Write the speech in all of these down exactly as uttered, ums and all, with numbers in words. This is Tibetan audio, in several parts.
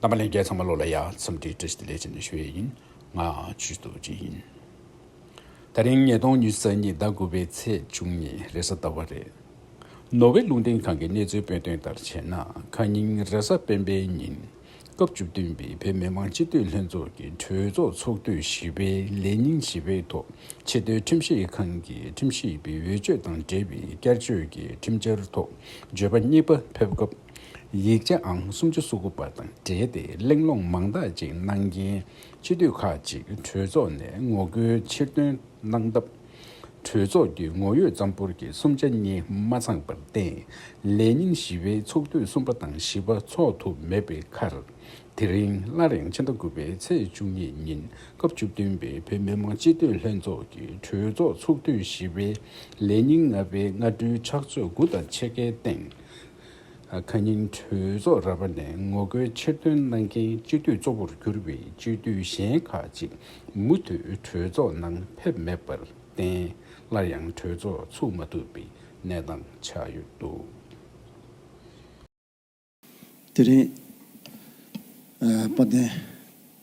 རྣམ་པ་ལྷན་རྒྱས་ཚང་མ་ལོ་ལ་ཡ་འཚམས་འདྲི་བཀྲ་ཤིས་བདེ་ལེགས་ཅེས་ནས་ཞུ་ཡས་ཡིན། ང་ཆོས་སྟོབས་ཅིག་ཡིན། ད་རིང་ཉིས་སྟོང་ཉི་ཤུ་རྩ་གཉིས་ཟླ་དགུ་པའི་ཚེས་བཅུ་གཉིས་རེས་གཟའ་ཟླ་བ་རེད། ནོར་ཝེ་རླུང་འཕྲིན་ཁང་གི་གནས་ཚུལ་སྤེལ་དོན་ལྟར་བྱས་ན། ཁ་ཉིན་རེས་གཟའ་སྤེན་པའི་ཉིན་སྐབས་བཅུ་བདུན་པའི་བོད་མི་མང་སྤྱི་འཐུས་ལྷན་ཚོགས་ཀྱི་གྲོས་ཚོགས་ཚོགས་དུས་བཞི་པའི་ལས་ཉིན་བཞི་པའི་ཐོག་ཆེས་མཐོའི་ཁྲིམས་ཞིབ་ཁང་གི་ཁྲིམས་ཞིབ་པའི་འོས་ཆོས་དང་འབྲེལ་བའི་བསྐྱར་བཅོས་ཀྱི་ཁྲིམས་འཆར་ཐོག་བརྗོད་པ་གཉིས་པ་ཕེབས་སྐབས། ཡིག་ཆ་ཨང་སུམ་ཅུ་སོ་དགུ་པ་དང་འབྲེལ་ཏེ་གླེང་སློང་མང་དག་ཅིག་གནང་མཁན་སྤྱི་འཐུས་ཁག་ཅིག་གྲོས་ཚོགས་ནས་ངོ་རྒོལ་ཕྱིར་འདོན་གནང་སྟབས། གྲོས་ཚོགས་ཀྱི་ངོ་ཡོད་རྩོམ་སྐོར་གྱི་གསུམ་ཆ་གཉིས་མ་ཚང་པར་བརྟེན། ལས་ཉིན་བཞི་པའི་ཚོགས་དུས་གསུམ་པ་དང་བཞི་པ་འཚོགས་ཐུབ་མེད་པའི་ཁར། དེ་རིང་སླར་ཡང་ཕྱི་ཟླ་དགུ་པའི་ཚེས་བཅུ་གཉིས་ཉིན་སྐབས་བཅུ་བདུན་པའི་བོད་མི་མང་སྤྱི་འཐུས་ལྷན་ཚོགས་ཀྱི་གྲོས་ཚོགས་ཚོགས་དུས་བཞི་པའི་ལས་ཉིན་ལྔ་པའི་སྔ་དྲོའི་ཕྱག་ཚོད་དགུ་དང་ཕྱེད་ཀའི་སྟེང་། ཁ་ཉིན་གྲོས་ཚོགས་ར་བ་ནས་ངོ་རྒོལ་ཕྱིར་འདོན་གནང་མཁན་སྤྱི་འཐུས་གཙོ་བོར་གྱུར་པའི་སྤྱི་འཐུས་གཞན་ཁག་ཅིག་མུ་མཐུད་གྲོས་ཚོགས་ནང་ཕེབས་མེད་པར་བརྟེན། སླར་ཡང་གྲོས་ཚོགས་ཚུགས་མ་ཐུབ་པའི་གནས་སྟངས་ཆགས་ཡོད་འདུག། དེ་རིང་ཨ་དཔལ་ལྡན་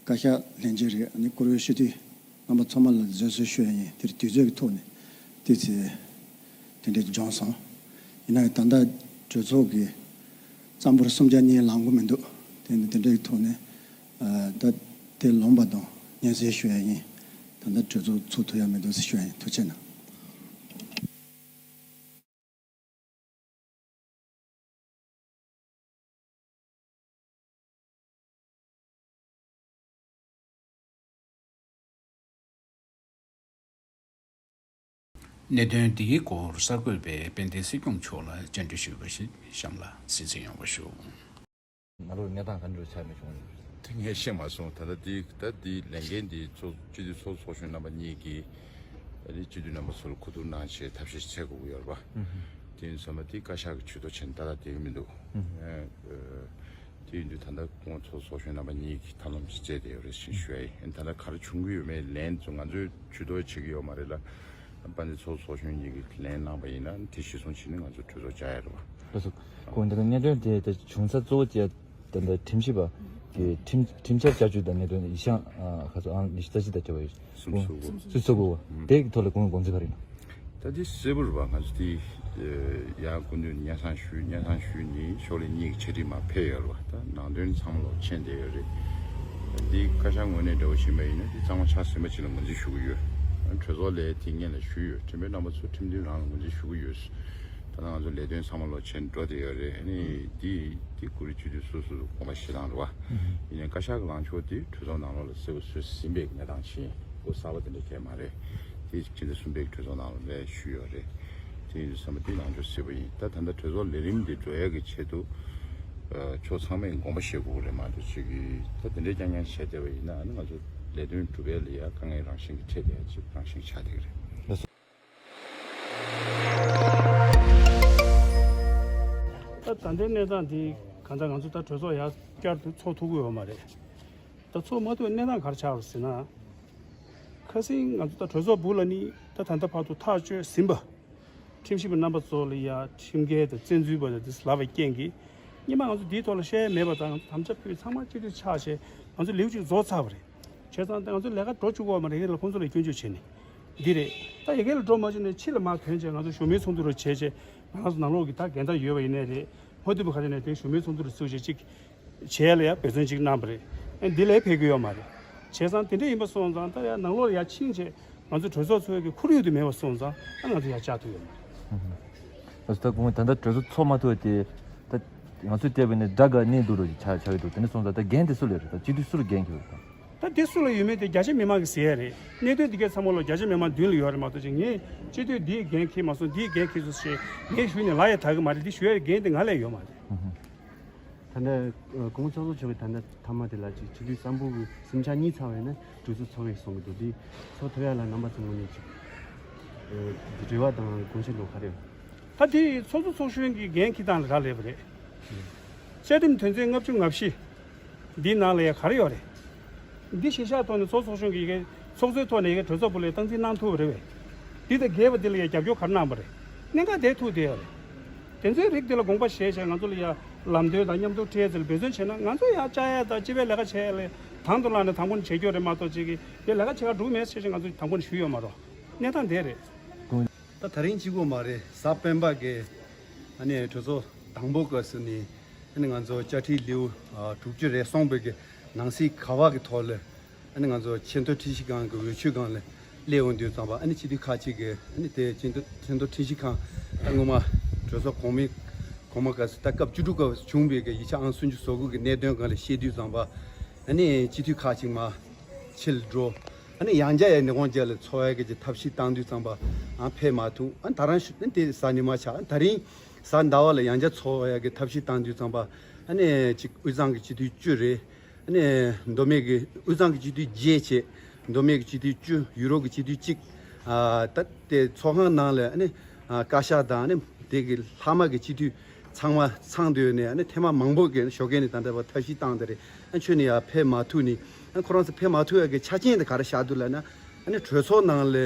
བཀའ་ཤག་ལྷན་རྒྱས་རེད། ཨ་ནི་བཀུར་འོས་སྤྱི་འཐུས་རྣམ་པ་ཚང་མ་ལ་བཟོད་གསོལ་ཞུ་ཡ་ཡིན། དེར་དུས་ཚོད་ཀྱི་ཐོག་ནས་ཏོག་ཙམ་དེ་འདྲས་འབྱུང་སོང་། ཡིན་ན་ཡང་ད་ལྟ་གྲོས་ཚོགས་ཀྱི་རྩོམ་པ་པོ་གསུམ་ཆ་གཉིས་ལངས་གི་མི་འདུག། དེ་ནི་དེ་འདྲའི་ཐོག་ནས་ཨ་ད་དེ་ལངས་པ་དང་སྙན་སེང་ཞུ་ཡ་ཡིན། ད་ལྟ་གྲོས་ཚོགས་ཚུགས་ཐུབ་ཡ་མི་འདུག་ཟེར་ཞུ་ཡ་ཡིན། ཐུགས་རྗེ་གནང་། གནད་དོན་འདིའི་སྐོར་གསར་འགོད་པས་དཔལ་ལྡན་སྲིད་སྐྱོང་མཆོག་ལ་བཅར་འདྲི་ཞུས་པ་ཞིག་གཤམ་ལ་གསན་གཟིགས་ཡོང་བ་ཞུ། ནང་ལོགས་གནས་སྟངས་ག་འདྲ་ཆགས་མེད་བྱུང་། དེ་ངས་ཤེས་མ་སོང་། ད་ལྟ་འདི་ད་འདི་ལས་འགན་འདི་ཚོགས་སྤྱི་འཐུས་ཚོགས་ཚོགས་གཞོན་རྣམ་པ་གཉིས་ཀྱིས་ཨ་ནི་སྤྱི་འཐུས་རྣམ་པ་ཚོ་ལ་གོ་བསྡུར་གནང་བྱས་ཐབས་ཤེས་བྱེད་དགོས་ཀྱི་ཡོད་རེད་པ། ཨུ་ཧུ། དེ་ཡིན་ཙང་མ་འདི་བཀའ་ཤག་གི་ཇུས་གཏོགས་བྱས་ནས་ཏག་ཏག་བསྡད་ཀྱི་མི་འདུག། ཨུ་ཧུ། ཨ་ཨ་དེ་ཡིན་དུས་ད་ལྟ་ཁོང་ཚོ་ཚོགས་གཞོན་རྣམ་པ་གཉིས་ཀྱིས་ཐབས་ལམ་ཞིག་སྤྱད་བསྡད་ཡོད་རེད་ཅེས་ཞུ་ཡ་ཡིན། ད་ལྟ་ག་རེ་བྱུང་གི་ཡོད་མེད་ལན་ཚོ་ང་ཚོས་ཇུས་གཏོགས་བྱེད་ཀྱི་ཡོད་མ་རེད་ལ། དཔལ་ལྡན་ཚོགས་ཚོགས་གཞོན་གཉིས་ཀྱིས་ལན་གནང་པ་ཡིན་ན་དེ་གཞིར་བཟུང་བྱས་ནས་ང་ཚོ་གྲོས་ཚོགས་བཅར་ཡ་རེད་བ། ལགས་སོ། ཁོང་ད་ལྟ་གནད་དོན་དེ་ད་བྱུང་ས་གཙོ་བོ་བཅས་ད་ལྟ་ཁྲིམས་ཞིབ་པ་གི་ཁྲིམས་ཁྲིམས་འཆར་བསྐྱར་བཅོས་དང་གནད་དོན་ཡིག་བཞག་ཨ་ཁ་སོ་ཨང་ཉི་ཤུ་རྩ་གཅིག་དང་བཅས་པ་ཡོད། སུམ་ཅུ་སོ་དགུ། སུམ་ཅུ་སོ་དགུ་བ། ཨུམ། དེ་གི་ཐོག་ལ་དགོངས་དགོངས་ཚུལ་ག་རེ་ཡིན་ན། ད་འདི་གསལ་པོ་རེད་བ། ང་ཚོ་འདི་ཡང་སྐུ་མདུན་སྙན་སེང་ཞུས་སྙན་སེང་ཞུས་ནས་ཕྱོགས་ལས་གཉིས་ཀྱི་འཆད་ཁྲིད་མར་ཕེབས་ཡོད་རེད་བ། ད་ནང་དོན་ཚང་མ་ལོག་མཁྱེན་བསྡད་ཡོད་རེད། འདི་བཀའ་ཤག་ངོས་ནས་འདྲ་བོ་ཕྱིན་པ་ཡིན་ན་འདི་གཙང་མ་ཆགས་ཟིན་པ་ཅིག་ལ་ངོས་འཛིན་ཞུ་གི་ཡོད། གྲོས་ཚོགས་ལ་དེ་སྔོན་ལ་ཞུས་ཡོད། ཁྲིམས་དཔོན་རྣམ་པ་ཚོ་ཁྲིམས་མཐུན་རང་ལ་ངོས་འཛིན་ཞུ་གི་ཡོད། ད་ལྟ་ང་ཚོ་ལས་དོན་ཚང་མ་ལོག་བྱས་འགྲོ་བསྡད་ཡོད་རེད། ཨ་ནི་འདི་འདི་གུ་རུ་ཆོས་དུས་སོ་སོ་དགོངས་པ་བཞེས་སྟངས་རེད་བ། ཡིན་ནའི་བཀའ་ཤག་གི་ལངས་ཕྱོགས་འདི་གྲོས་ཚོགས་ནང་ལོགས་ལ་གསལ་པོ་བཟོས་ཟིན་པའི་གནས་སྟངས་ཤིག་ཡིན། སྐུ་གསར་པ་དེ་འདྲ་གང་ཡང་མ་རེད། དེ་ཕྱི་ཟླ་གསུམ་པའི་གྲོས་ཚོགས་ནང་ལ་ལས་ཞུས་ཡོད་རེད། དེ་ཡིན་དུས་ཙམ་པ་འདི་ལངས་ཕྱོགས་གསལ་པོ་ཡིན། ད་ད་ལྟ་གྲོས་ཚོགས་ལས་རིམ་འདི་འགྲོ་ཡག་གི་ཆེད་དུ་ཨ་ཕྱོགས་ཚང་མས་དགོངས་པ་བཞེས་དགོས་ཀྱི་རེད་མ་གཏོགས་ཅིག་གིས་ད་དེ་འདྲའི་རྐྱང་རྐྱང་བྱས་བསྡད་པ་ཡིན་ན་ཨ་ནི་ང་ཚོ་ལས་དོན་སྒྲུབ་ཡག་ལ་ཡ་དཀའ་ངལ་རང་བཞིན་གྱིས་འཕྲད་བསྡད་ཡག་ཅིག་རང་བཞིན་ཆགས་བསྡད་ཀྱི་རེད། ད་ད་ལྟའི་གནས་སྟངས་འདི་གང་ལྟར་ང་ཚོ་ད་གྲོས་ཚོགས་ཡར་བསྐྱར་དུ་ཚོགས་ཐུབ་ཀྱི་ཡོད་མ་རེད། ད་ཚོགས་མ་ཐུབ་པའི་གནས་སྟངས་ག་རེ་ཆགས་པ་ཟེར་ན། ཁ་སང་ང་ཚོ་ད་གྲོས་ཚོགས་སྦུག་ལ་ནི་ད་ད་ལྟ་བར་དུ་ཐག་གཅོད་ཟིན་པ། ཁྲིམས་ཞིབ་པ་རྣམ་པ་ཚོ་ལ་ཡ་ཁྲིམས་འགལ་དང་བཙན་འཛུལ་པ་དང་དེ་ལབ་པའི་རྐྱེན་གྱིས། སྔོན་མ་ང་ཚོ་འདིའི་ཐོག་ལ་བཤད་ཡ་མེད་པ་དང་ང་ཚོ་དམ་བཅའ་ཕུལ་ཚང་མ་གཅིག་སྒྲིལ་ཆགས་བྱས་ང་ཚོ་ལེའུ་གཅིག་རྫོགས་ཚར་བ་རེད། བྱས་ཙང་ད་ང་ཚོ་ལས་ཀ་འགྲོ་བཅུག་གི་ཡོད་མ་རེད། ཡིན་ལ་ཁོང་ཚོ་ལ་སྐྱོན་བརྗོད་བྱས་ནས་འདི་རེད། ད་ཡ་གི་ལ་འགྲོ་མ་བཅུག་ནས་ཕྱི་ལ་མར་ཐོན་བྱས་ང་ཚོ་ཞུ་མིའི་ཚོགས་འདུ་རུ་བྱས་བྱས་ང་རང་ཚོ་ནང་ལོགས་ཀྱི་ད་འགལ་ཟླ་ཡོད་པ་ཡིན་ནའི་རེད། མ་མཐུན་པ་ག་རེ་ནས་དེ་ཞུ་མིའི་ཚོགས་འདུ་རུ་བཙུགས་བྱས་གཅིག་བྱས་ལ་ཡ་འབད་བརྩོན་གཅིག་གནང་བ་རེད། ཨ་འདི་ལས་ཕེབས་ཀྱི་ཡོད་མ་རེད། བྱས་ཙང་དེ་འདྲ་ཡིན་པ་སོང་ཙང་ད་ཡ་ནང་ལོགས་ལ་ཡ་ཕྱིན་བྱས་ང་ཚོ་གྲོས་ཚོགས་ཚོགས་ཀྱི་ཁོར་ཡུག་དེ་མེད་པ་སོང་ཙང་ཨ་ང་ཚོ་ཡ་བཅར་ཐུབ་ཡོད་མ་རེད། ཨ་ད་གོང་ད་ལྟ་གྲོས་ཚོགས་ཚོགས་མ་ཐུབ་པ་དེ་ད་ང་ཚོས་བལྟས་པ་ནི་དགྲ་དགའ་གནས་སྡུག་རུ་ཆགས་ཆགས་ཀྱི་འདུག། དེ་འདྲ་སོང་ཙང་ད་འགན་དེ་སུ་ལ་རེད། ད་སྤྱི་འཐུས་སུ་ལ་འགན་འཁྱེར་བ་རེད་ད། ད་དེ་སུ་ལ་ཡོད་མེད་དེ་བརྒྱ་ཆ་མི་མང་གིས་ཟེར་ཡ་རེད། གནད་དོན་འདི་གའི་ཚང་མ་ལོ་བརྒྱ་ཆ་མི་མང་མདུན་ལ་ཡོད་རེད་མ་གཏོགས་ཅིག་ངས་སྤྱི་འཐུས་འདིའི་འགན་འཁྱེར་མ་སོང་འདིའི་འགན་འཁྱེར་སོང་ཞེས་ངས་ཞུས་ནས་ལབ་ཡ་དག་གི་མ་རེད། འདི་ཞུ་ཡའི་འགན་དེ་ང་ལ་ཡོད་མ་རེད། ད་ལྟ་ཨ་གོང་ཚོགས་གཙོ་མཆོག་གིས་ད་ལྟ་མཐའ་མ་དེ་ལ་ཅིག་སྤྱི་འཐུས་རྩ་འབོར་གྱི་གསུམ་ཆ་གཉིས་ཚར་བས་ན་གྲོས་ཚོགས་ཚོགས་ཡས་གསུང་གི་འདུག། འདི་ཚོགས་ཐུབ་ཡ་ལ་རྣམ་པ་ཚོའི་ངོས་ནས་ཅིག་ཨ་རེ་བ་དང་དགོངས་གཞི་ལོ་ག་རེ་ཡོད། ད་དེ་ཚོགས་གཙོ་ཚོགས་གཞོན་གྱི་འགན་འཁྱེར་སྟངས་ལ་རག་ལས་པ་རེད། བཅའ་ཁྲིམས་དོན་ཚན་ལྔ་བཅུ་ང་བཞི། འདིའི་ནང་ལ་ཡ་ག་རེ་ཡོད་རེད། འདི་གཞིར་བཞག་ཐོག་ནས་ཚོགས་ཚོགས་གཞོན་གྱི་ཡི་གེ་ཚོགས་གཙོའི་ཐོག་ནས་ཡི་གེ་གྲོས་ཚོགས་པ་ལ་སྟངས་འཛིན་གནང་ཐུབ་པ་རེད་པས། འདི་དང་འགལ་བ་འདི་ལ་ཡ་རྒྱབ་སྐྱོར་ག་རེ་གནང་པ་རེད། གནད་འགག་དེ་ཐུག་བསྡད་ཡོད་རེད། དེ་ཚོའི་རིགས་འདི་ལ་དགོངས་པ་བཞེས་བྱས་ང་ཚོ་ལ་ཡ་ ལམ་སྟོན་དང་མཉམ་དུ་འཕྲལ་ཚེ་འབད་བརྩོན་བྱས་ན། ང་ཚོ་ཡང་བཅའ་ཡ་དང་སྤྱི་པའི་ལས་ཀ་བྱས་ལས་དང་དུ་བླངས་ནས་དང་པོ་ནས་བྱེད་རྒྱུ་རེད་མ་གཏོགས། ཅིག་གིས་དེ་ལས་ཀ་བྱེད་ག་འགྲོ་མེད་ཟེར་ཞིག་ང་ཚོ་དང་པོ་ནས་ཞུས་ཡོད་མ་རེད། གནས་སྟངས་དེ་རེད། ད་ད་རིང་གཅིག་པོ་མ་རེད། གཟའ་སྤེན་པ་གི་ཨ་ནི་གྲོས་ཚོགས་དང་པོ་སྐབས་སུ་ནི་ཨ་ནི་ང་ཚོ་བཅའ་ཁྲིམས་ལེའུ་ཨ་དྲུག་ཅུ་རེ་གསུམ་པའི་གི་ནང་གསེས་ག་པ་གི་ཐོག་ལ་ཨ་ནི་ང་ཚོ་ཆེས་མཐོ་ཁྲིམས་ཞིབ་ཁང་གི་འོས་ཆོས་ཁང་ལ་སླེབས་ཡོང་དུས་ཙམ་པ། ཨ་ནི་སྤྱི་འཐུས་ཁག་ཅིག་གིས་ཨ་ནི་དེ་ཆེས་མཐོ་ཆེས་མཐོ་ཁྲིམས་ཞིབ་ཁང་ད་སྔོན་མ་གྲོས་ཚོགས་གོང་མའི་གོང་མ་སྐབས་སུ་ད་སྐབས་བཅུ་དྲུག་སྐབས་སུ་བྱུང་བའི་གི་ཡིག་ཆ་ཨང་སུམ་ཅུ་སོ་དགུ་གི་གནད་དོན་སྒང་ལ་བཤད་དུས་ཙམ་པ། ཨ་ནི་སྤྱི་འཐུས་ཁག་ཅིག་མར་ཕྱིར་འགྲོ། ཨ་ནི་ཡང་བསྐྱར་ཡང་ནི་ཁོང་རྒྱ་ལ་འཚོགས་ཡ་གི་ཐབས་ཤེས་བཏང་དུས་ཙམ་པ་ཨང་ཕེབས་མ་ཐུབ། ཨ་ད་རང་ཞུ་ཨ་དེ་གཟའ་ཉི་མ་ཆགས། ཨ་ད་རིང་གཟའ་ཟླ་བ་ལ་ཡང་བསྐྱར་འཚོགས་ཡ་གི་ཐབས་ཤེས་བཏང་དུས་ཙམ་པ། ཨ་ནི་ཅིག་དབུས་གཙང་གི་སྤྱི་འཐུས་བཅུ་རེད། ཨ་ནི་མདོ་སྨད་ཀྱི་དབུས་གཙང་གི་སྤྱི་འཐུས་བརྒྱད་བྱས། མདོ་སྨད་ཀྱི་སྤྱི་འཐུས་བཅུ། ཡུ་རོབ་ཀྱི་སྤྱི་འཐུས་གཅིག་ཨ་ད་དེ་ཚོགས་ཁང་ནང་ལ་ཨ་ནི་ཨ་བཀའ་ཤག་དང་ཨ་ནི་དེ་གི་ལྷག་མ་གི་སྤྱི་འཐུས་ཚང་མ་ཚང་སྡོད་ནས། ཨ་ནི་ཐེངས་མ་མང་པོ་གི་ཞོགས་ཀས་ནས་ད་ལྟ་བར་ཐབས་ཤེས་བཏང་སྟེ་རེད། ཨ་ཁྱོན་ནས་ཡར་ཕེབས་མ་ཐུབ་ནས། ཨ་ཁོ་རང་ཚོ་ཕེབས་མ་ཐུབ་ཡ་གི་ཆ་རྐྱེན་དེ་ག་རེ་བཞག་འདུག་ལབ་ན། ཨ་ནི་གྲོས་ཚོགས་ནང་ལ་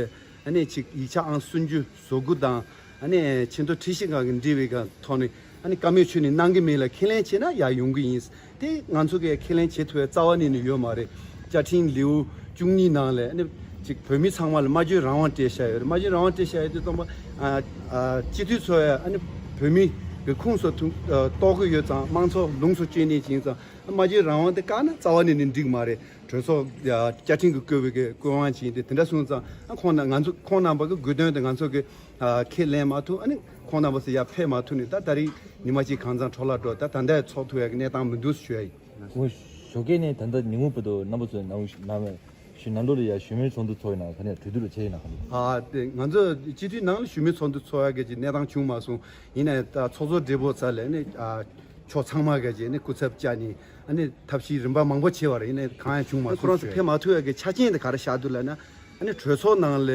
ཨ་ནི་ཅིག་ཡིག་ཆ་ཨང་སུམ་ཅུ་སོ་དགུ་དང་ཨ་ནི་ཆེས་མཐོ་ཁྲིམས་ཞིབ་ཁང་གི་འབྲེལ་བའི་གི་ཐོག་ནས་ཨ་ནི་བཀའ་མོལ་ཁྱོན་ནས་གནང་གི་མེད་ལ། ཁས་ལེན་བྱས་ན་ཡར་ཡོང་གི་ཡིན། དེ་ང་ཚོ་གིས་ཁས་ལེན་བྱེད་ཐུབ་པའི་རྩ་བ་ནས་ནི་ཡོད་མ་རེད། བཅའ་ཁྲིམས་ལེའུ་བཅུ་གཉིས་ནང་ལ་ཨ་ནི་ཅིག་བོད་མི་ཚང་མ་ལ་སྨྲ་བརྗོད་རང་དབང་སྤྲད་བཞག་ཡོད་རེད། སྨྲ་བརྗོད་རང་དབང་སྤྲད་བཞག་ཡོད་དུས་ཙམ་པ། ཨ་ཨ་སྤྱི་འཐུས་ཚོ་ཡ་ཨ་ནི་བོད་མི་གི་ཁོངས་སུ་ཐུག་ཨ་གཏོགས་ཀྱི་ཡོད་ཙང་། དམངས་གཙོ་ལོངས་སུ་སྤྱོད་མཁན་ཅིག་ཡིན་ཙང་། སྨྲ་བརྗོད་རང་དབང་དེ་བཀག་ན་རྩ་བ་ནས་ནི་འགྲིག་མ་རེད། གྲོས་ཚོགས་ཡ་བཅའ་ཁྲིམས་ཀྱིས་བཀོད་པའི་གི་བཀོད་དབང་ཅིག་ཡིན་ཏེ། དེ་འདྲ་སོང་ཙང་ཨ་ཁོང་རྣམ་ང་ཚོ་ཁོང་རྣམ་པ་གི་དགོས་དོན་དེ་ང་ཚོ་གི་ཨ་ཁས་ལེན་མ་ཐུབ། ཨ་ནི་ཁོང་རྣམ་པ་ཚོ་ཡར་ཕེབས་མ་ཐུབ་ནས། ད་ད་རིང་ཉི་མ་གཅིག་གང་ཚང་འཕྲོ་བརླག་འགྲོ། ད་ད་ལྟ་ཚོགས་ཐུབ་ཡ་གི་གནས་སྟངས་མི་འདུག་ཞུ་ཡ་ཡིན། འོ། ཞོགས་ཀས་ནས་ད་ལྟ་ཉིན་གུང་བར་དུ་རྣམ་པ་ཚོས་ནང་ནང་ཞུ་ནང་ལོགས་ལ་ཡ་ཞུ་མོལ་ཚོགས་འདུ་ཚོགས་ཡིན་ན། ག་ནས་གྲོས་བསྡུར་བྱས་ཡིན་ན་ག་ནས། ཨ་དེ་ང་ཚོ་སྤྱི་འཐུས་ནང་ལ་ཞུ་མོལ་ཚོགས་འདུ་ཚོགས་ཡ་གི་གནས་སྟངས་བྱུང་མ་སོང་། ཡིན་ནའི་ད་ཚོགས་གཙོ་སྦྲེལ་པོ་ཚོ་ལ་ནི་ཨ་ཕྱོགས་ཚང་མ་གི་ནི་སྐུ་ཚབ་བཅར་ནས་ཨ་ནི་ཐབས་ཤེས་རིམ་པ་མང་པོ་བྱས་པ་རེད། ཡིན་ནའི་གང་ཡང་བྱུང་མ་སོང་། ཁོ་རང་ཚོ་ཕེབས་མ་ཐུབ་ཡ་གི་ཆ་རྐྱེན་དེ་ག་རེ་བཞག་འདུག་ལབ་ན། ཨ་ནི་གྲོས་ཚོགས་ནང་ལ་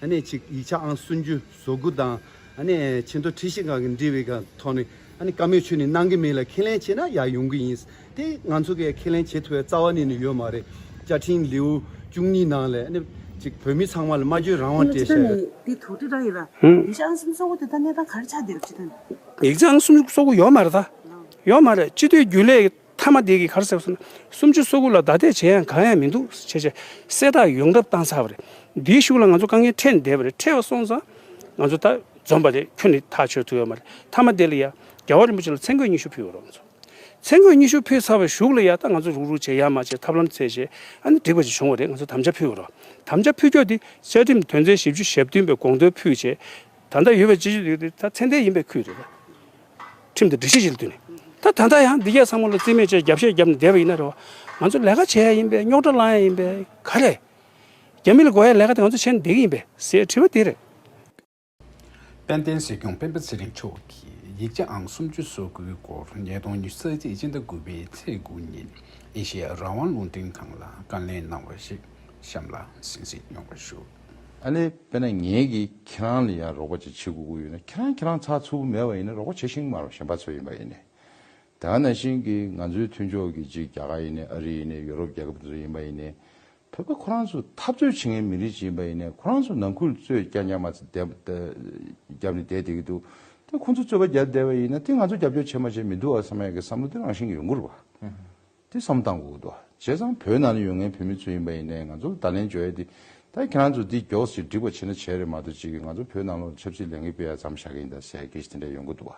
ཨ་ནི་ཅིག་ཡིག་ཆ་ཨང་སུམ་ཅུ་སོ་དགུ་དང་ཨ་ནི་ཆེས་མཐོ་ཁྲིམས་ཞིབ་ཁང་གི་འབྲེལ་བའི་གི་ཐོག་ནས་ཨ་ནི་བཀའ་མོལ་ཁྱོན་ནས་གནང་གི་མེད་ལ། ཁས་ལེན་བྱས་ན་ཡར་ཡོང་གི་ཡིན། དེ་ང་ཚོ་གིས་ཁས་ལེན་བྱེད་ཐུབ་པའི་རྩ་བ་ནས་ནི་ཡོད་མ་རེད། བཅའ་ཁྲིམས་ལེའུ་བཅུ་གཉིས་ནང་ལ་ཨ་ནི་ཅིག་བོད་མི་ཚང་མ་ལ་སྨྲ་བརྗོད་རང་དབང་སྤྲད་བཞག་ཡོད། དེ་ཐུགས་ཁྲལ་རང་ཡིན་ར། ཧུམ། ཡིག་ཆ་ཨང་སུམ་ཅུ་སོ་དགུ་དེ་ད་གནས་སྟངས་ག་རེ་ཆགས་བསྡད་རེད་ཅེས་དང་། ཡིག་ཆ་ཨང་སུམ་ཅུ་སོ་དགུ་ཡོད་མ་རེད་ད། ཡོད་མ་རེད། སྤྱི་འཐུས་རྒྱུན་ལས་མཐའ་མ་དེ་གིས་ག་རེ་ཟེར་བ་ཟེར་ན། སུམ་ཅུ་སོ་དགུ་ལ་བརྡ་སྤྲད་བྱེད་ཡ་གང་ཡང་མི་འདུག་ཅེས་བྱས་གསལ་བསྒྲགས་ཡོང་གྲབས་བཏང་ཚར་བ་རེད། འདིའི་གཞུག་ལ་ང་ཚོ་དཀའ་ངལ་འཕྲད་ནས་བསྡད་པ་རེད། འཕྲད་པ་སོང་ཙང་ང་ཚོ་ད་འཛོམས་པ་རེད། ཁྱོན་ནས་ཐག་ཆོད་ཐུབ་ཡོད་མ་རེད། མཐའ་མ་དེ་ལ་ཡ་རྒྱལ་བ་རིན་པོ་ཆེ་ལ་མཚན་བཀོད་སྙན་ཞུ་ཕུལ་ཡོད་རེད། ང་ཚོ་མཚན་བཀོད་སྙན་ཞུ་ཕུལ་ཚར་བའི་གཞུག་ལ་ཡ་ད་ང་ཚོ་རུག་རུག་བྱས་ཡར་མར་བྱས་ཐབས་ལམ་བཙལ་བྱས་ཨ་ནི་འགྲིག་པ་ཅིག་བྱུང་བ་རེད། ང་ཚོ་དམ་བཅའ་ཕུལ་ཡོད་རེད། དམ་བཅའ་ཕུལ་རྒྱུ་དེ་བཅའ་ཁྲིམས་དོན་ཚན་བཞི་བཅུ་ཞེ་བདུན་པའི་དགོངས་དོན་ཕུལ་བྱས། ད་ལྟ་ཡོད་པའི་སྤྱི་སྤྱོད་དེ་ད་ཚད་ལྡན་ཡིན་པའི་ཁུལ་རེད། ཁྲིམས་དང་སྒྲིག་གཞི་བཞིན་ལ་བསྟུན་ནས། ད་ད་ལྟ་ཡང་འདི་གས་ཚང་མ་ལ་རྩིས་མེད་བྱས་རྒྱབ་བཤད་བརྒྱབ་ནས་བསྡད་པ་ཡིན་ན་རེད་བ། ང་ཚོ་ལས་ཀ་བྱེད་ཡ་ཡིན་པས། རྙོག་དྲ་སློང་ཡ་ཡིན་པས། ག་རེ། རྒྱ་མི་ལ་དགོས་ཡ་ལས་ཀ་དེ་ང་ཚོ་བྱས་ནས་བསྡད་ཀྱི་ཡིན་པས་ཟེར་དྲི་བ་དེ་རེད། དཔལ་ལྡན་སྲིད་སྐྱོང་སྤེན་པ་ཚེ་རིང་མཆོག་གིས་ཡིག་ཆ་ཨང་སུམ་ཅུ་སོ་དགུའི་སྐོར་ཉིས་སྟོང་ཉི་ཤུ་རྩ་གཅིག་སྤྱི་ཟླ་དགུ་པའི་ཚེས་དགུ་ཉིན་ཨེ་ཤེ་ཡ་རང་དབང་རླུང་འཕྲིན་ཁང་ལ་བཀའ་ལན་གནང་བ་ཞིག་གཤམ་ལ་གསན་གཟིགས་མྱོང་བ་ཞུ། ཨ་ནི་དཔེར་ན་ངེད་ཀྱིས་ཁྱེད་རང་ལ་ཡང་རོགས་པ་ཅིག་བྱེད་དགོས་ཀྱི་ཡོད་ན། ཁྱེད་རང་ཁྱེད་རང་ཚགས་ཚུད་པོ་མེད་པ་ཡིན་ན་རོགས་པ་བྱེད་ཤེས་ཀྱི་མ་རེད། གཞན་པ་ཚོ་ཡིན་པ་ཡིན་ནའི། དེ་ག་ནང་བཞིན་གྱི་ང་ཚོའི་མཐུན་ཕྱོགས་ཀྱི་ཅིག་རྒྱ་གར་ཡིན་ནའི་ཨ་རི་ཡིན་ནའི་ཡོ་རོབ་རྒྱལ་ཁབ་དེ་ཚོ་ཡིན་པ་ཡིན་ནའི། བོད་པ་ཁོ་རང་ཚོ་འཐབ་རྩོད་བྱེད་མཁན་མི་རིགས་ཅིག་ཡིན་པ་ཡིན་ནའི་ཁོ་རང་ཚོ་ནང་ཁུལ་རྩོད་རྐྱང་རྐྱང་མ་བརྒྱབ་བརྒྱབ་ནས་བསྡད་བསྡད་ཀྱི་འདུག་དེ་ཁོ་ཚོ་རྩོད་པ་བརྒྱབ་བསྡད་པ་ཡིན་ན་དེ་ང་ཚོ་རྒྱབ་སྐྱོར་བྱེད་མ་བྱེད་མི་འདུག་ཨ་བསམ་ཡ་གི་བསམ་བློ་དེ་རང་བཞིན་གྱིས་ཡོང་གི་རེད་བ། དེ་བསམ་བློ་བཏང་དགོས་ཀྱི་འདུག་བྱས་ཙང་བོད་ནང་ལ་ཡོད་མཁན་བོད་མི་ཚོ་ཡིན་པ་ཡིན་ནའི་ང་ཚོ་ལ་བརྡ་ལན་འཇོག་ཡ་དེ། ད་ཁྱེད་རང་ཚོ་འདི་མགྱོགས་ཤིག་འགྲིག་པ་བྱེད་ན་བྱས་རེད་མ་གཏོགས། ཅིག་གིས་ང་ཚོ་བོད་ནང་ལོགས་ཆབ་སྲིད་ལས་འགུལ་སྤེལ་ཡ་མཚམས་བཞག་གི་ཡིན་ད་ཟེར་ཡ་སྐད་ཆ་དེ་འདྲ་ཡོང་གི་འདུག་བ།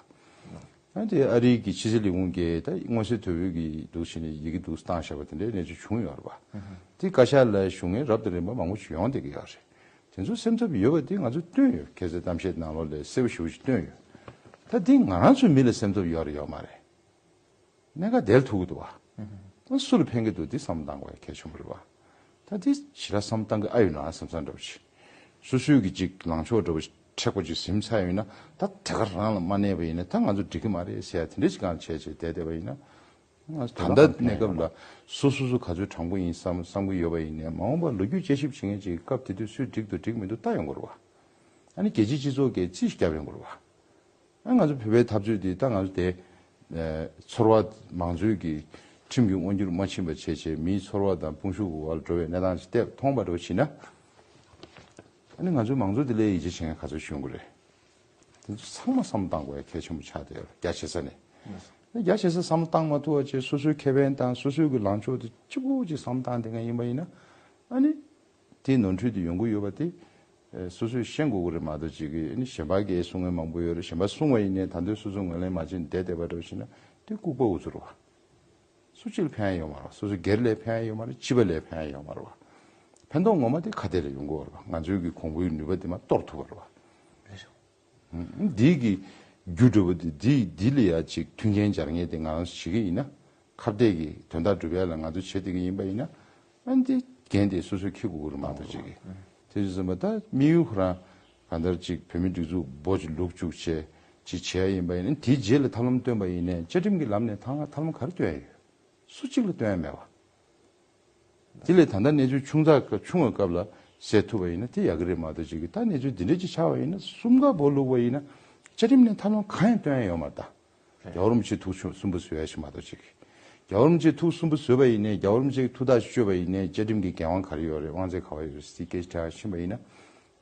ཨ་དེ་ཨ་རིའི་གི་ཕྱི་སྲིད་ལས་ཁུངས་ཀྱིས་ད་མངོན་གསལ་དོད་པོའི་གི་འདུག་བྱས་ནས་ཡི་གེ་འདུག་བཏང་བཞག་པ་དེ་འདྲའི་གནས་ཚུལ་བྱུང་ཡོད་རེད་བ། དེ་བཀའ་ཤག་ལ་ཞུ་མཁན་རབ་དང་རིམ་པ་མང་པོ་ཞིག་ཡོང་བསྡད་ཀྱི་ཡོད་རེད། དེ་ཚོ་སེམས་འཚབ་ཡོད་པ་དེ་ང་ཚོས་བཏོན་ཡོད། ཁ་སང་གཏམ་བཤད་ནང་ལོགས་ལ་གསལ་པོ་ཞེ་པོ་ཞིག་བཏོན་ཡོད། ད་འདི་ང་རང་ཚོའི་མི་ལ་སེམས་འཚབ་ཡོད་རེད་ཡོད་མ་རེད། གནད་འགག་དེར་ཐུག་གི་འདུག་བ། ད་སུ་ལ་ཕན་གྱི་འདུག་འདི་བསམ་བློ་བཏང་དགོས་ཡ་གལ་ཆེན་པོ་རེད་བ། ད་འདི་ཞེ་དྲག་བསམ་བློ་བཏང་གི་ཨ་ཡོད་ན་བསམ་བསམ་འདྲ་པོ་ཅིག་སོ་སོའི་གི་ཅིག་ལངས་ཕྱོགས་འདྲ་པོ་མཁྲེགས་པོ་ཅིག་ཟིན་ཚར་ཡོད་ན། ད་དེ་ག་རང་ལ་མ་གནས་པ་ཡིན་ན་ད་ང་ཚོ་འགྲིག་གི་མ་རེད་ཟེར་ཡ་དེ་འདྲ་ཅིག་གང་བྱས་བྱས་བསྡད་བསྡད་པ་ཡིན་ན། ང་ཚོ་ད་ལྟ་གནས་སྐབས་ལ་སོ་སོ་སོ་ག་ཚོད་དྲང་པོ་ཡིན་བསམ་བསམ་གི་ཡོད་པ་ཡིན་ནའི། མ་འོངས་པར་ལོ་རྒྱུས་དཔྱད་ཞིབ་བྱེད་མཁན་ཅིག་གི་སྐབས་དེ་དུས་སུས་འགྲིག་འདུག་འགྲིག་མི་འདུག་ལྟ་ཡོང་དགོས་རེད་བ། ཨ་ནི་རྒྱལ་སྤྱིའི་སྤྱི་ཚོགས་ཀྱིས་རྩིས་ཤིག་བརྒྱབ་ཡོང་དགོས་རེད་བ། ཨ་ང་ཚོ་བོད་པའི་འཐབ་རྩོད་འདི་ད་ང་ཚོ་དེ་ཨ་ཚོར་བ་མང་གཙོའི་གི་ཁྲིམས་ཀྱི་དབང་སྒྱུར་མ་ཕྱིན་པ་བྱས་བྱས་མིའི་ཚོར་བ་དང་དཔུང་ཤུགས་ཀྱི་འོག་ལ་འགྲོ་བའི་གནས་སྟངས་ཅིག་བལྟས་མཐོང་པ་འདྲ་བོ་བྱས་ན། ཨ་ནི་ང་ཚོའི་མང་གཙོ་འདི་ལ་ཡིད་ཆེས་བྱེད་མཁན་ག་ཚོད་ཅིག་ཡོང་གི་རེད། དེ་ཚོ་ཚང་མ་བསམ་བློ་བཏང་དགོས་ཡ་གལ་ཆེན་པོ་ཆགས་བསྡད་ཡོད་རེད། རྒྱ་ཆེ་ས་ནས། རྒྱ་ཆེ་ས་བསམ་བློ་བཏང་མ་ཐུབ་པ་བྱས། སོ་སོའི་ཁེ་ཕན་དང་སོ་སོའི་གི་ལངས་ཕྱོགས་དེ་གཅིག་པུ་ཅིག་བསམ་བློ་བཏང་བསྡད་མཁན་ཡིན་པ་ཡིན་ན། ཨ་ནི་དེའི་ནོར་འཁྲུལ་དེ་ཡོང་གི་ཡོད་པ་དེ་ཨེ་སོ་སོས་ཤེས་དགོས་ཀྱི་རེད་མ་གཏོགས། ཅིག་གིས་ཨ་ནི་གཞན་པ་གིས་གསུང་མཁན་མང་པོ་ཡོད་རེད། གཞན་པ་གསུང་བ་ཡིན་ནའི་ད་དུང་སོ་སོ་ངོས་ལེན་མ་བྱས་ནས་བསྡད་བསྡད་པ་འདྲ་བོ་ཞིག་ན། དེ་ལྐུགས་པ་འུ་ཚོ་རེད་བ། སུ་གཅིག་ལ་ཕན་ཡོད་མ་རེད་བ། སོ་སོ་སྒེར་ལ་ཕན་ཡོད་མ་རེད། སྤྱི་པ་ལ་ཕན་ཡོད་མ་རེད་བ། ཕན་ཐོགས་ངོ་མ་དེ་ཁ་གཏད་ལ་ཡོང་གི་ཡོད་རེད་བ། ང་ཚོའི་གི་གོང་བུའི་ནུས་པ་དེ་མར་གཏོར་ཐུབ་པ་རེད་བ། འདི་གི་རྒྱུ་འབྲས་བུ་དེ་འདི་འདི་ལ་ཡ་ཅིག་མཐུན་རྐྱེན་སྦྱར་མཁན་དེ་ང་རང་ཚོ་བྱེད་ཀྱི་ཡིན་ན། ཁ་གཏད་ཀྱི་དོན་དག་སྒྲུབ་ཡ་ལ་ང་ཚོ་བྱེད་བསྡད་ཀྱི་ཡིན་པ་ཡིན་ན། ཨ་ནི་འགན་དེ་སོ་སོས་འཁྱེར་དགོས་ཀྱི་རེད་མ་གཏོགས། ཅིག་གིས་དེ་བཞིན་ཟིན་པ་ད་དམིགས་ཡུལ་ཁོ་རང་གང་ལྟར་ཅིག་བོད་མི་སྒྲིག་འཛུགས་འབོ་ཅིག་ལུག་བཅུག་བྱས་ཅིག་བྱས་ཡིན་པ་ཡིན་ན། དེའི་རྗེས་ལ་ཐབས་ལམ་སྟོན་པ་ཡིན་ནའི་བཅའ་ཁྲིམས་ཀྱི་ལམ་ནས་ཐ་ཐབས་ལམ་ག་རེ་སྟོན་ཡ་ཡོད། སུ་གཅིག་ལ་སྟོན་ཡ་མེད་བ། དེ་ལས་ད་ལྟ་གནས་ཚུལ་ཆུང་ཙག་ཆུང་བའི་སྐབས་ལ་སེལ་ཐུབ་པ་ཡིན་ན་དེ་ཡག་གི་རེད་མ་གཏོགས། ཅིག་གིས་ད་གནས་ཚུལ་འདི་འདྲ་ཅིག་ཆགས་པ་ཡིན་ན། གསུམ་ཀ་འབོ་ལུག་པ་ཡིན་ན་བཅའ་ཁྲིམས་ནས་ཐབས་ལམ་གང་ཡང་སྟོན་ཡ་ཡོད་མ་རེད་ད། རྒྱལ་བ་རིན་པོ་ཆེ་ཐུགས་གསུང་གསུམ་པོ་བཟོ་ཡ་ཞིག་མ་གཏོགས། ཅིག་གིས་རྒྱལ་བ་རིན་པོ་ཆེ་ཐུགས་གསུམ་པོ་བཟོས་པ་ཡིན་ནའི་རྒྱལ་བ་རིན་པོ་ཆེ་གི་ཐུགས་ཐག་གཅོད་པ་ཡིན་ནའི་བཅའ་ཁྲིམས་ཀྱི་འགན་དབང་ག་རེ་ཡོད་རེད། དབང་ཚད་ག་པར་ཡོད་རེད་ཟེར་དེ་སྐད་ཆ་དྲི་བ་ཕྱིན་པ་ཡིན་ན།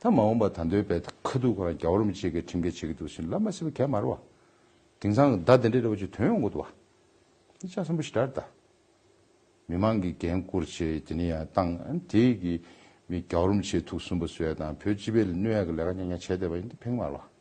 ད་མ་འོངས་པ་ད་དུང་བས་ཁ་ཐུག་ཁོ་རང་རྒྱལ་བ་རིན་པོ་ཆེ་གིས་ཁྲིམས་འགལ་བྱེད་ཀྱི་འདུག་ཟེར་ལབ་མ་སྲིད་པ་གང་ཡང་མ་རེད་བ། དེང་སང་གི་བརྡ་དེ་འདྲ་འདྲ་བོ་ཅིག་ཐོན་ཡོང་གི་འདུག་བ། འདི་ཆ་ཚང་པོ་ཞེ་དྲག་རེད་ད། མི་མང་གིས་འགན་བསྐུར་བྱས་དེ་ནས་ཡར་བཏང་། དེ་གིས་མི་རྒྱལ་བ་རིན་པོ་ཆེ་ཐུགས་གསུམ་པོ་བཟོ་ཡ་དང་བོད་སྤྱི་པའི་ལ་གནོད་ཡ་གི་ལས་ཀ་ཉག་ཉག་བྱས་བསྡད་པ་ཡིན་ན་དེ་ཕན་གི་མ་རེད་